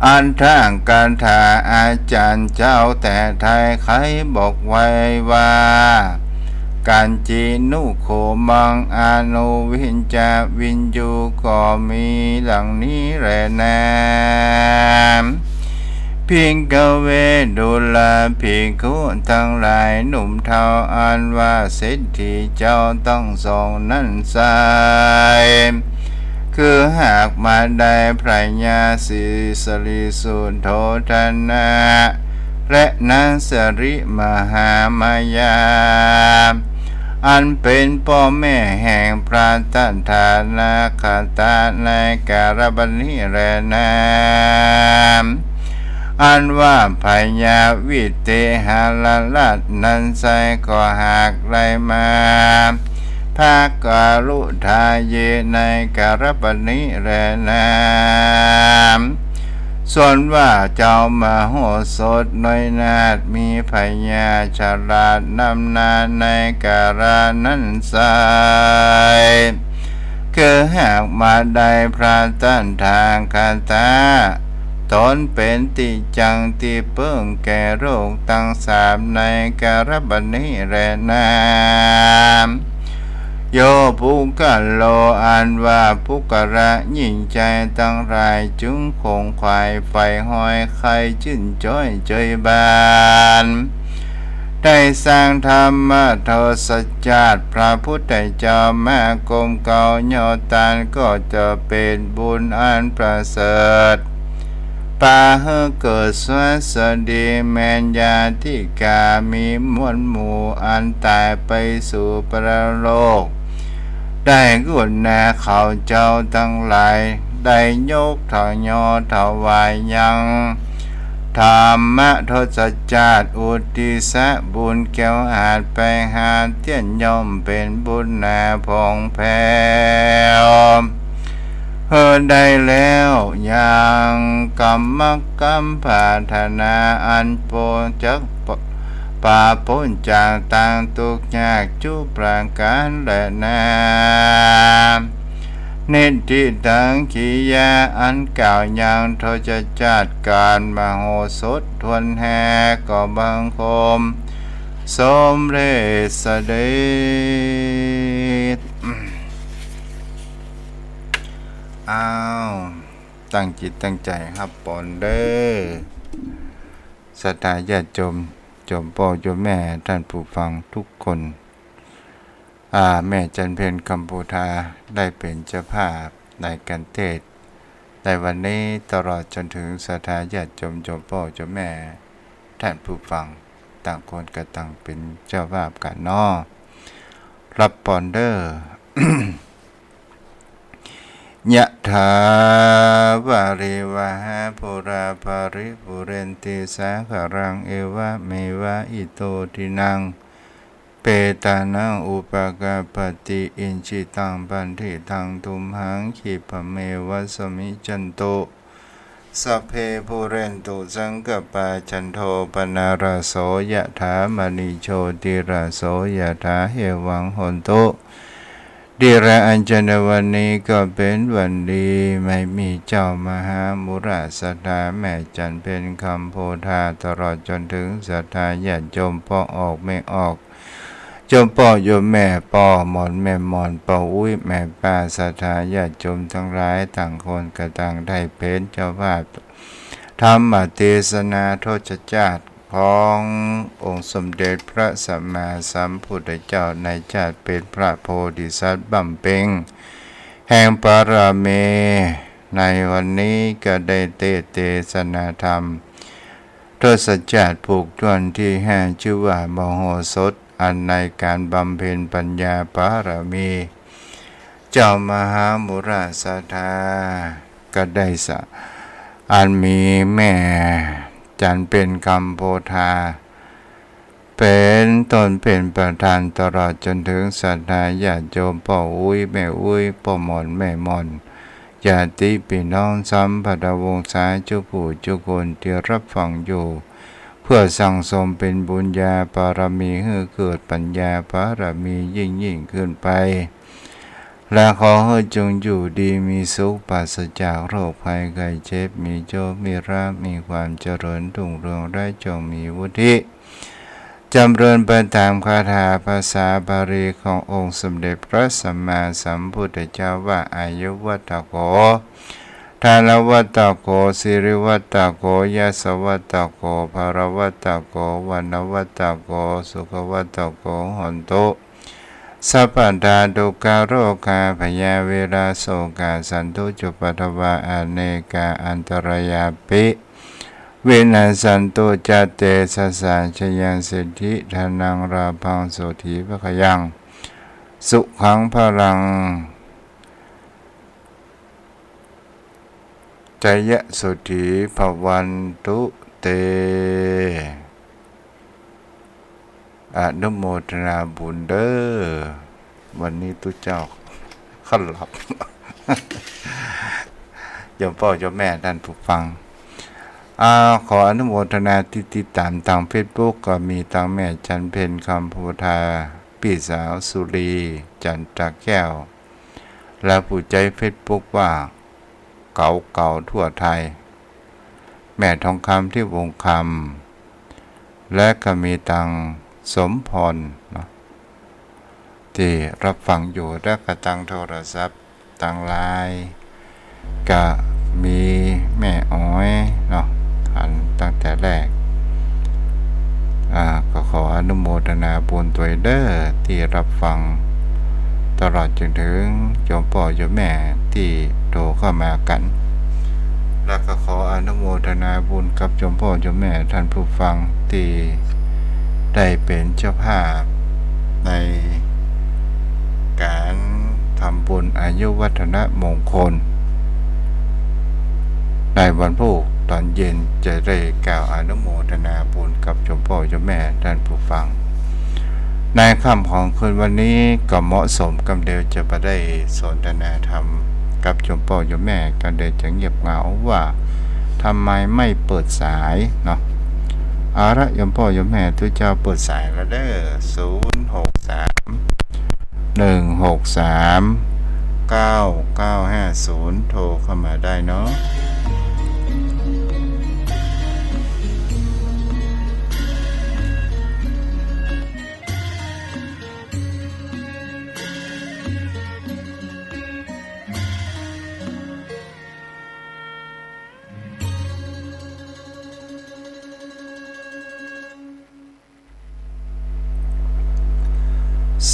อัตถกถาอาจ๋ารย์เจ้าแต่ไทยไขบอกไว้ว่า กัญจินุโคมัง อนุวิญจะวิญญู ก็มีดังนี้แลนา ภิกขเว ดูราภิกขุตังหลาย หนุ่มเฒ่าอันว่าเศรษฐีเจ้าตังสองนั้นไซร้ คือหากมาได้พระญาศรีสะริสุทโธทนะ และนางสะริมหามายา อันเป๋นป้อแม่แห่งพระตถาคตะในกาลปณิแลนา อันว่าพญาวิเตหราชนั้นไซร้ ก็หากได้มา พระกาลุทาเย ในกาลปณิแลนา ส่วนว่าเจ้ามโหสถน้อยนาถ มีพญาฉลาดนำหน้าในกาลนั้นไซร้ คือหากมาได้พระตถาคตะ ตนเป๋นตี้จั้งตี้เปิ้งแก่โลกตังสามในกาลปณิแลนา โยปุคคโล อันว่าปุคคละยิ่งใจ๋ตังหลาย จึงขงขวายใฝ่ห้อยใค่จื้นจ๊อยเจิยบาน ได้สร้างธรรมโทสจัตพระพุทธเจ้ามากรมเกล้าย่อต้าน ก็จะเป๋นบุญอันประเสริฐ ปาหื้อเกิดสวัสดี แม่นญาติกามีมวลหมู่อันต๋ายไปสู่ปรโลก ได้กุณาเขาเจ้าตังหลาย ได้ยกถอยอถวายยังธรรมโทสจัต อุทิศบุญแก้วอาจไปหาเตี้ยน ย่อมเป๋นบุญหนาผ่องแผ้ว เฮอได้แล้วยังกรรมกรรมปรารถนา อันปวงจักปราบป๊นจากตางตุ๊กข์ยากจุประก๋านแลนา นิฏฐิตังกิริยา อันกล่าวยังโทสจัตก๋านมโหสถถ้วนแฮ ก็บังคมสมเร็จเสด็จ อ้าว ตั้งจิตตั้งใจ๋ฮับปอนเด้อ ศรัทธาญาติโยม โยมป้อโยมแม่ ท่านผู้ฟังทุกคน อ่า แม่จันเพ็ญ คำโพธา ได้เป๋นเจ้าภาพในก๋านเทศน์ในวันนี้ ตลอดจ๋นเถิงศรัทธาญาติโยม โยมป้อโยมแม่ ท่านผู้ฟัง ต่างคนก็ต่างเป๋นเจ้าภาพกั๋นเนาะ ฮับปอนเด้อ ยะ ทาวาริวหาปูราปริปูเรนติสาคารัง เอวะเมวะอิโตทินัง เปตานังอุปกัปปติ อิจฉิตังปัตถิตัง ตุมหังคิปะเมวะสมมิจฉันตุ สัพเพปูเรนตุสังกัปปา จันโทปนรสโส ยะถามะณิโชติรสโส ยะถา เอวังโหนตุ ทีระ อัญชนะวันนี้ก็เป็นวันดี ไม่มีเจ้ามหามุราศรัทธา แม่จันเพ็ญคำโพธา ตลอดจนถึงศรัทธาญาติโยมป้อออกแม่ออก โยมป้อโยมแม่ป้อหม่อนแม่หม่อน ป้ออุ๊ยแม่ป้า ศรัทธาญาติโยมตังหลาย ต่างคนก็ต่างได้เป๋นเจ้าภาพธรรมเตสนาทศจาติ ขององค์สมเด็จพระสัมมาสัมพุทธเจ้าในชาติเป๋นพระโพธิสัตว์บำเพ็งแห่งบารมี ในวันนี้ก็ได้เตสน์เตสนาธรรมทศจาติผูกถ้วนตี้ห้า จื้อว่ามโหสถ อันในก๋านบำเพ็ญปัญญาบารมี เจ้ามหามุราศรัทธาก็ได้สะ อันมีแม่จันเพ็ญคำโพธา เป๋นต้นเป๋นประธาน ตลอดจนถึงศรัทธาญาติโยมป้ออุ๊ยแม่อุ๊ย ป้อหม่อนแม่หม่อน ญาติปี้น้องสัมพันธวงศา จุผู้จุคนตี้ฮับฟังอยู่ เปื้อสั่งสมเป๋นบุญญาบารมี หื้อเกิดปัญญาบารมียิ่งๆ ขึ้นไป และขอหื้อจงอยู่ดีมีสุข ปราศจากโรคภัยไข้เจ็บ มีโชคมีลาภ มีความเจริญรุ่งเรือง และจงมีวุฒิ จำเริญไปต๋ามคาถาภาษาบาลีขององค์สมเด็จพระสัมมาสัมพุทธเจ้าว่า อายุวัฒโข ธนวัฒโข สิริวัฒโข ยศวัฒโข พลวัฒโข วรรณวัฒโข สุขวัฒโข โหนตุ สัพพะทา ทุกขาโรคา พยาเวรา โสกา สันตุ จุปปาทวา อเนกา อันตรายาปิ วินัสสันตุ จะเตสะสา ชยังสิทธิ ธนัง ลาภัง โสตถี ภะคะยัง สุขัง พลัง จยะ โสตถี ภะวันตุ เต อนุโมทนาบุญเด้อ วันนี้ตุ๊เจ้าข้าหลับ โยมป้อโยมแม่ท่านผู้ฟัง อ่า ขออนุโมทนาตี้ติดต๋ามตางเฟซบุ๊ก ก็มีตางแม่จันเพ็ญคำโพธา ปี้สาวสุรี จันตาแก้ว และผู้ใจ๊เฟซบุ๊กว่า เก๋าเก๋าทั่วไทย แม่ทองคำ ทิพย์วงศ์คำ และก็มีตางสมพรเนาะ ตี้ฮับฟังอยู่ และก็ตางโทรศัพท์ ตางไลน์ ก็มีแม่อ๋อยเนาะ อันตั้งแต่แรก อ่า ก็ขออนุโมทนาบุญตวยเด้อ ตี้ฮับฟัง ตลอดจนถึงโยมป้อโยมแม่ตี้โทรเข้ามากั๋น และก็ขออนุโมทนาบุญกับโยมป้อโยมแม่ท่านผู้ฟังตี้ได้เป๋นเจ้าภาพในก๋านทำบุญอายุวัฒนมงคล ในวันพูกต๋อนเย็นจะได้กล่าวอนุโมทนาบุญกับโยมป้อโยมแม่ท่านผู้ฟัง ในค่ำของคืนวันนี้ก็เหมาะสมกำเดียวจะมาได้สนทนาธรรมกับโยมป้อโยมแม่ กำเดียวจะเงียบเหงาว่าทำไมไม่เปิดสายเนาะ เอาละ โยมป้อโยมแม่ตุ๊เจ้าเปิดสายแล้วเด้อ ศูนย์หกสาม หนึ่งหกสาม เก้าเก้าห้าศูนย์ โทรเข้ามาได้เนาะ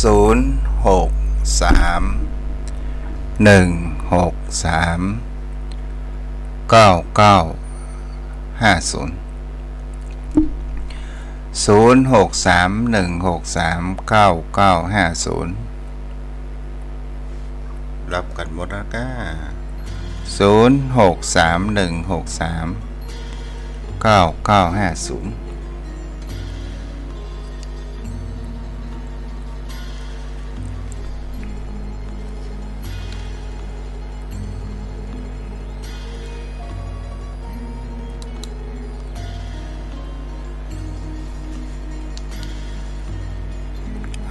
ศูนย์หกสาม หนึ่งหกสาม เก้าเก้าห้าศูนย์ ศูนย์หกสาม หนึ่งหกสาม เก้าเก้าห้าศูนย์ ฮับกั๋นหมดแล้วก้า ศูนย์หกสามหนึ่งหกสามเก้าเก้าห้าศูนย์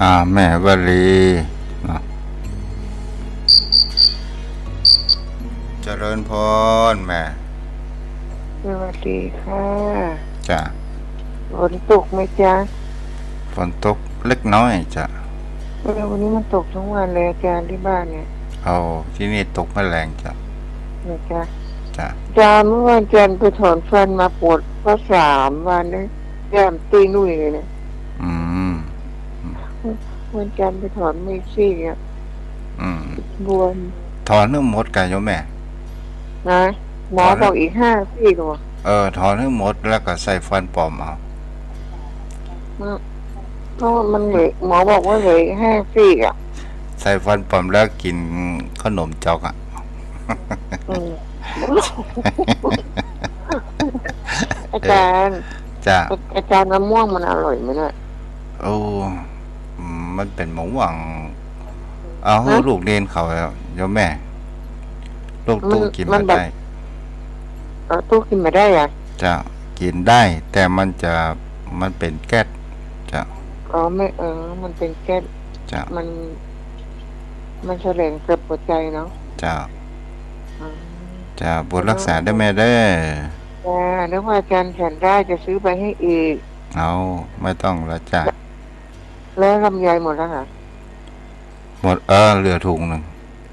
อ่า แม่วลีเนาะ เจริญพรแม่ สวัสดีค่ะ จ้ะ ฝนตกไหมจ๊ะ ฝนตกเล็กน้อยจ้ะ เออ วันนี้มันตกทั้งวันเลยอาจารย์ที่บ้านเนี่ย อ๋อ ที่นี่ตกไม่แรงจ้ะ เหรอจ๊ะ จ้ะ อาจารย์ เมื่อวันจันทร์ไปถอนฟันมาปวดข้อสามวันเนี่ย ย่ามตุ้ยนุ่ยเลยเนี่ย อืม วันจันทร์ไปถอนมาอีกซี่อ่ะ อืม บวม ถอนหื้อหมดก่ะโยมแม่ นะ หมอ ถอนหื้อ บอกอีกห้าซี่เหรอ เออ ถอนหื้อหมดแล้วก็ใส่ฟันปลอมเอา อืม ก็มันเหลือ หมอบอกว่าเหลืออีกห้าซี่อ่ะ ใส่ฟันปลอมแล้วกิ๋นขนมจ๊อกอ่ะ อืม อาจารย์ จ้ะ อาจารย์ มะม่วงมันอร่อยไหมเนี่ย โอ้ อืม มันเป๋นมะม่วง เอาหื้อ ฮะ ลูกเณรเขาแล้วโยมแม่ ลูกตุ๊กกิ๋นบ่ได้ เออ ตุ๊กกิ๋นบ่ได้อะ จ้ะ กิ๋นได้ แต่มันจะ มันเป๋นแก๊ส จ้ะ อ๋อ ไม่ เออ มันเป๋นแก๊ส จ้ะ มัน มันแสลงกับหัวใจเนาะ จ้ะ อ๋อ จ้ะ บุญรักษาเด้อแม่เด้อ จ้ะ นึกว่าอาจารย์ฉันได้จะซื้อไปให้อีก เอา ไม่ต้องละจ้ะ แล้วลำไยหมดแล้วเหรอ หมด เออ เหลือถุงหนึ่ง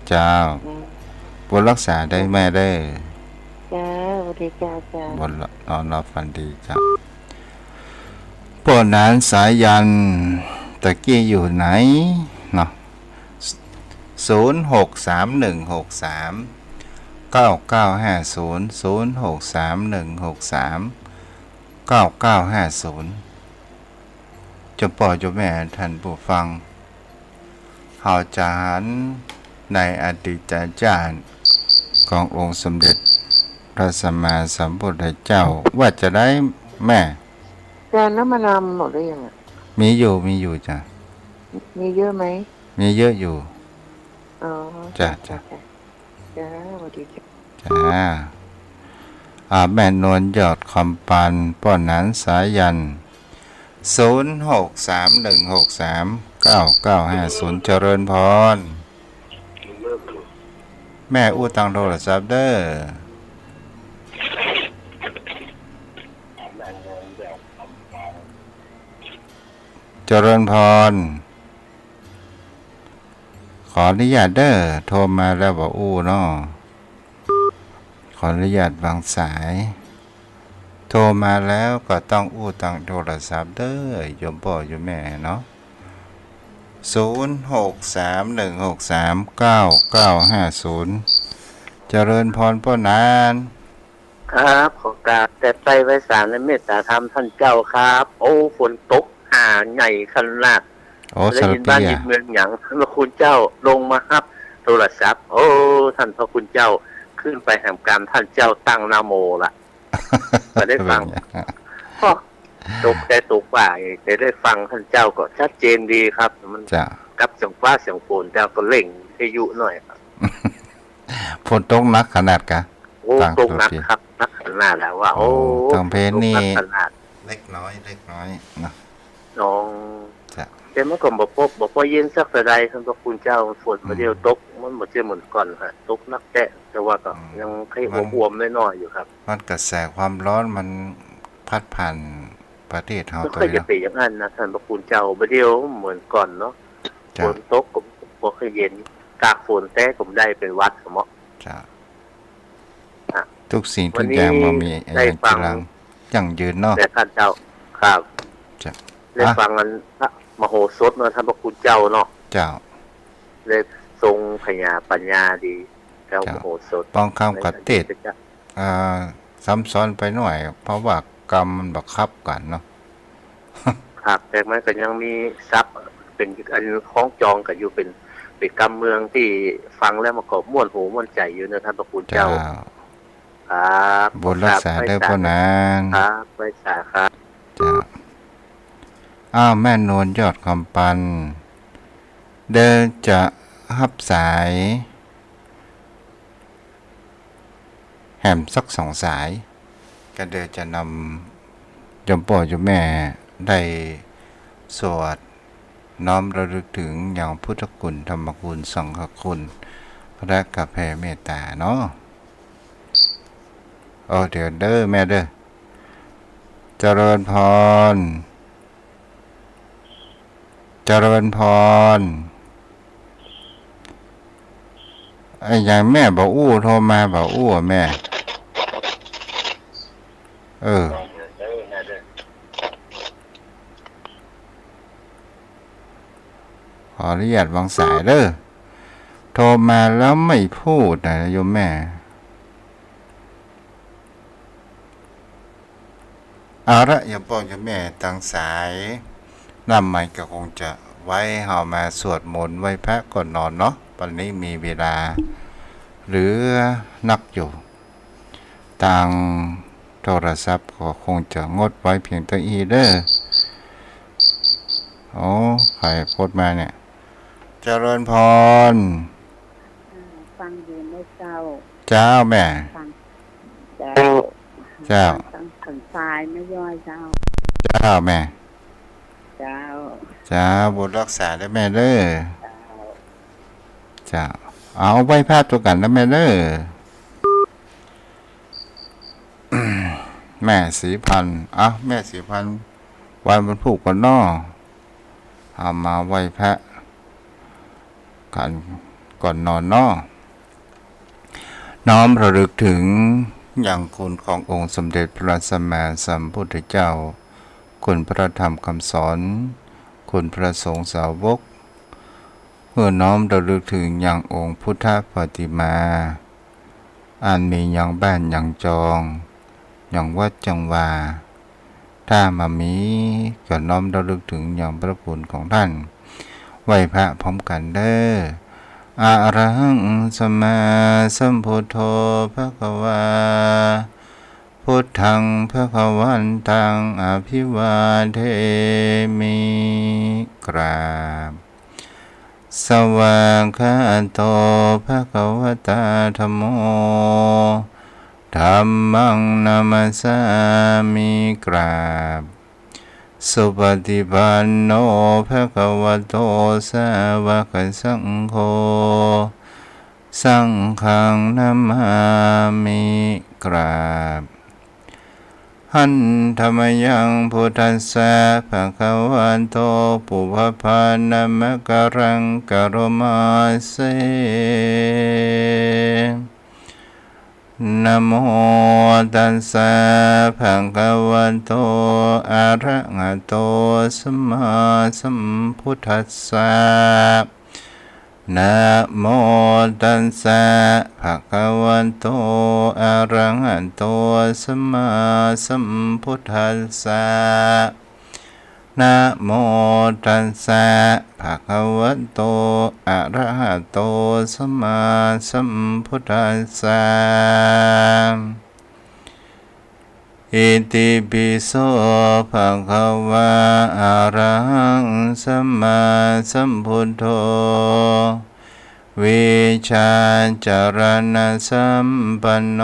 เจ้า อืม บุญรักษาเด้อแม่เด้อ จ้า สวัสดีจ้า จ้า บุญละ นอนหลับฝันดีจ้ะ ป้อหนานสายัณ ตะกี้อยู่ไหนเนาะ ศูนย์หกสามหนึ่งหกสามเก้าเก้าห้าศูนย์ ศูนย์หกสามหนึ่งหกสามเก้าเก้าห้าศูนย์ โยมป้อโยมแม่ท่านผู้ฟัง เฮาจะหันในอดีตชาติขององค์สมเด็จพระสัมมาสัมพุทธเจ้า ว่าจะได้แม่ อาจารย์ แล้วมะนาวหมดหรือยังอะ มีอยู่ มีอยู่จ้ะ มีเยอะไหม มีเยอะอยู่ อ๋อ จ้ะ จ้ะ จ้ะ จ้ะ จ้า สวัสดีจ้ะ จ้า อ่า แม่นวลยอดคำปาน ป้อหนานสายัณ ศูนย์หกสามหนึ่งหกสามเก้าเก้าห้าศูนย์ เจริญพร แม่อู้ตังโทรศัพท์เด้อ เจริญพร ขออนุญาตเด้อ โทรมาแล้วบ่อู้เนาะ ขออนุญาตวางสาย โทรมาแล้วก็ต้องอู้ตังโทรศัพท์เด้อ โยมป้อโยมแม่เนาะ ศูนย์หกสามหนึ่งหกสามเก้าเก้าห้าศูนย์ เจริญพรป้อหนาน ครับ ขอกราบแตบไตร้ไหว้สาในเมตตาธรรมท่านเจ้าครับ โอ้ ฝนตกหาใหญ่ขนาด โอ้ ได้ยินบ้าน สารพีอะ ยินเมืองหยัง พระคุณเจ้าลงมาฮับโทรศัพท์ โอ้ ท่านพระคุณเจ้า ขึ้นไปแหมกำท่านเจ้าตั้งนะโมละ ก็ได้ฟัง เป็นไง ก็ตกใจตกว่า แต่ได้ฟังท่านเจ้าก็ชัดเจนดีครับ มัน จ้ะ กับเสียงฟ้าเสียงฝน เจ้าก็เร่งวิทยุหน่อยครับ ฝนตกหนักขนาดกะ โอ้ ต่าง ตกหนัก ประเทศ ครับ หนักขนาดแล้วว่า โอ้ โอ้ ต่างประเทศนี่ ตกหนักขนาด เล็กน้อย เล็กน้อยเนาะ น้อง จ้ะ แต่มันก็บ่ปอ บ่ปอเย็นสักเท่าใด ท่านพระคุณเจ้า ฝน อืม มาเดียวตก มันบ่เจ้าเหมือนก่อนฮะ ตกหนักแต๊ แต่ว่าก็ อืม ยังใค่ มัน อ่วมๆ น้อยๆ อยู่ครับ มันกระแสความร้อนมันพัดผ่านประเทศเฮา มัน ตัว ก็จะ เนาะ เป็นอย่างนั้นนะ ท่านพระคุณเจ้า บ่เดียวเหมือนก่อนเนาะ จ้ะ ฝนตกก็บ่ค่อยเย็น ตากฝนแต๊ก็บ่ได้ เป็นหวัดเหมาะ จ้ะ อ่ะ ทุกสิ่งทุกอย่างมันมี วันนี้ได้ฟัง อายุจีรัง ยั่งยืนเนาะ แต่ท่านเจ้า ครับ จ้ะ ได้ อ่ะ ฟังอันพระมโหสถเนาะ ท่านพระคุณเจ้าเนาะ เจ้า ได้ทรงพญาปัญญาดี เจ้า เจ้า มโหสถ ปองคำกับเทศน์ ในอดีตชาติ อ่า ซ้ำซ้อนไปหน่อย เพราะว่ากำมันบังคับกั๋นเนาะ ครับ แต่มันก็ยังมีศัพท์เป๋นอันคล้องจองกั๋นอยู่ เป๋น เป๋นกำเมืองตี้ฟังแล้วมันก็ม่วนหูม่วนใจ๋อยู่เนาะ ต้านพระคุณเจ้า เจ้า ครับ บุญฮักษาเด้อ ครับ ป้อหนาน ครับ ไหว้สาครับ เจ้า อ้าว แม่นวลยอดคำปัน เดี๋ยวจะฮับสาย แหมสักสองสาย ก็เดี๋ยวจะนำโยมป้อโยมแม่ได้สวดน้อมระลึกถึงยังพุทธคุณ ธรรมคุณ สังฆคุณ พระกาแฟเมตตาเนาะ โอ้ เดี๋ยวเด้อแม่เด้อ เจริญพร เจริญพร ไอ้หยังแม่บ่อู้ โทรมาบ่อู้อะแม่ เออ ขออนุญาตวางสายเด้อ โทรมาแล้วไม่พูดนะโยมแม่ เอาละ โยมป้อโยมแม่ตางสาย น้ำไหมก็คงจะไว้เฮามาสวดมนต์ไหว้พระก่อนนอนเนาะ วันนี้มีเวลาเหลือนักอยู่ ตางโทรศัพท์ก็คงจะงดไว้เพียงเต้าอี้เด้อ โอ้ ใผโพสต์มาเนี่ย เจริญพร อ่า ฟังอยู่นะเจ้า เจ้าแม่ ฟัง เจ้า เจ้า ฟังตางสายนะย้อยเจ้า เจ้าแม่ เจ้า เจ้า บุญฮักษาเด้อแม่เด้อ เจ้า เจ้า เอาไหว้พระตั๋วกั๋นนะแม่เด้อ แม่ศรีพันธุ์ เอ้า แม่ศรีพันธุ์ วัน วันพูกก่อนเนาะ เอามาไหว้พระกั๋นก่อนนอนเนาะ น้อมระลึกถึงยังคุณขององค์สมเด็จพระสัมมาสัมพุทธเจ้า คุณพระธรรมคำสอน คุณพระสงฆ์สาวก เพื่อน้อมระลึกถึงยังองค์พุทธปฏิมา อันมียังบ้านยังจอง ยังวัดยังวา ถ้าบ่มี ก็น้อมระลึกถึงยังพระคุณของท่าน ไหว้พระพร้อมกั๋นเด้อ อะระหังสัมมาสัมพุทโธภะคะวา พุทธังภะคะวันตัง อะภิวาเทมิ กราบ สวากขาโตภะคะวะตาธัมโม ธัมมังนะมัสสามิ กราบ สุปฏิปันโนภะคะวะโต สาวกสังโฆ สังฆังนะมามิ กราบ หันธะมะยังพุทธัสสะภะคะวะโต ปุพพะนะมะกะรังกะโรมาเส นะโมตัสสะภะคะวะโต อะระหะโต สัมมาสัมพุทธัสสะ นะโมตัสสะภะคะวะโต อะระหะโต สัมมาสัมพุทธัสสะ นะโมตัสสะภะคะวะโต อะระหะโต สัมมาสัมพุทธัสสะ อิติปิโสภะคะวะ อะระหังสัมมาสัมพุทโธ วิชชาจารณสัมปันโน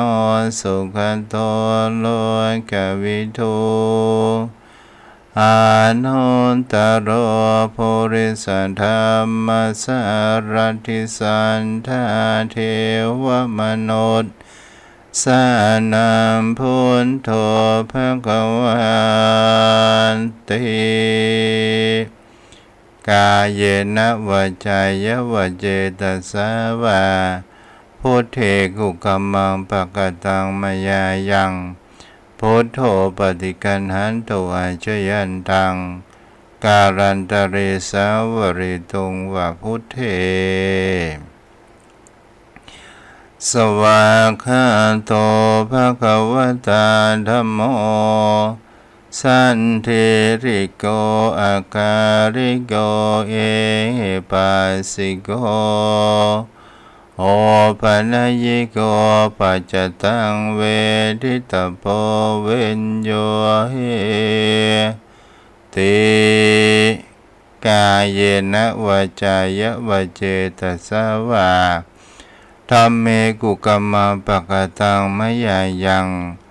สุขะโต โลกะวิทู อานุตตะโร ปุริสะธัมมะสะรัทธิสัตถาเทวะมนุส สานัง พุทโธ ภะคะวาติ กาเยนะ วาจายะ วะเจตสา วา พุทเท กุกะมัง ปะกะตัง มะยายัง พุทโธ ปะฏิกัณหันตุ อาชะยันตัง กาลันตะเร สาวะเรตุง วา พุทเท สวากขาโต ภะคะวะตาธัมโม Sandiṭṭhiko akāliko ehipassiko opanayiko paccattaṃ veditabbo viññūhīti. Kāyena vācāya va cetasā vā dhamme kukammaṃ pakataṃ mayā yaṃ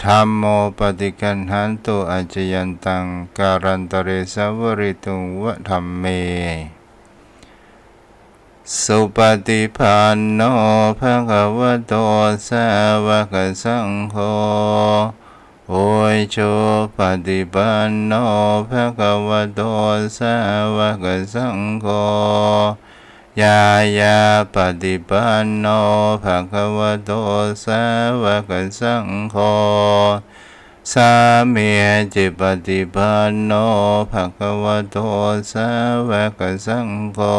dhammo paṭiggaṇhatu accayantaṃ kālantare saṃvarituṃ va dhamme. Supaṭipanno bhagavato sāvakasaṅgho, ujupaṭipanno bhagavato sāvakasaṅgho, ñāyapaṭipanno bhagavato sāvakasaṅgho, sāmīcipaṭipanno bhagavato sāvakasaṅgho,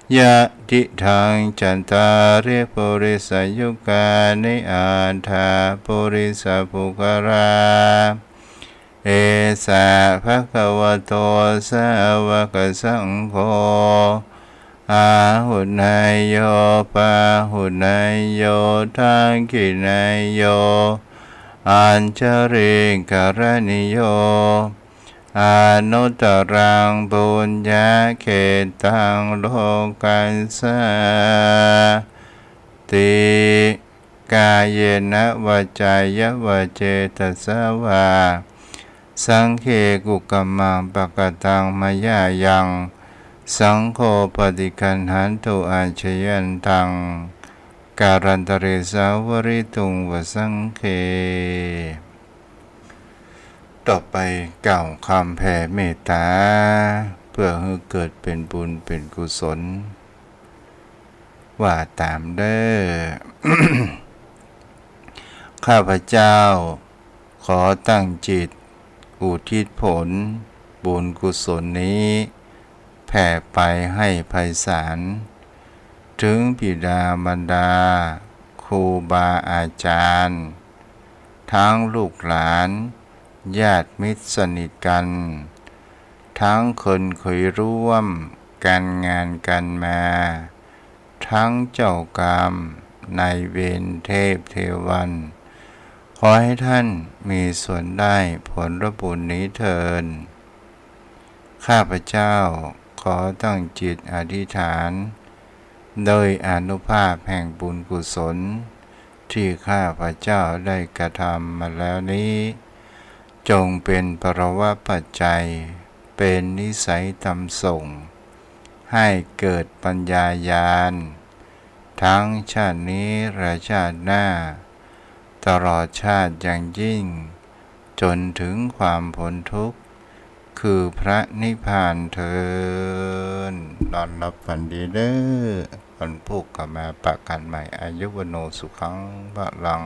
yadidaṃ cattāri purisayugāni aṭṭha purisapuggalā, esa bhagavato sāvakasaṅgho, āhuneyyo pāhuneyyo dakkhiṇeyyo añjalikaraṇīyo anuttaraṃ puññakkhettaṃ lokassāti. Kāyena vācāya va cetasā vā saṅghe kukammaṃ pakataṃ mayā yaṃ saṅgho paṭiggaṇhatu accayantaṃ kālantare saṃvarituṃ va saṅghe. ต่อไปกล่าวคำแผ่เมตตา เพื่อหื้อเกิดเป๋นบุญเป๋นกุศล ว่าต๋ามเด้อ ข้าพเจ้าขอตั้งจิตอุทิศผลบุญกุศลนี้ แผ่ไปให้ไพศาล ถึงบิดามารดา ครูบาอาจารย์ ทั้งลูกหลาน ญาติมิตรสนิทกัน ทั้งคนเคยร่วมการงานกันมา ทั้งเจ้ากรรมนายเวรเทพเทวัน ขอให้ท่านมีส่วนได้ผลบุญนี้เทอญ ข้าพเจ้าขอตั้งจิตอธิษฐาน โดยอานุภาพแห่งบุญกุศล ที่ข้าพเจ้าได้กระทำมาแล้วนี้ จงเป็นพลวปัจจัย เป็นนิสัยนำส่ง ให้เกิดปัญญาญาณ ทั้งชาตินี้และชาติหน้า ตลอดชาติอย่างยิ่ง จนถึงความพ้นทุกข์ คือพระนิพพานเทอญ นอนหลับฝันดีเด้อ วันพูกก็มาปะกั๋นใหม่ อายุวัณโณสุขังพลัง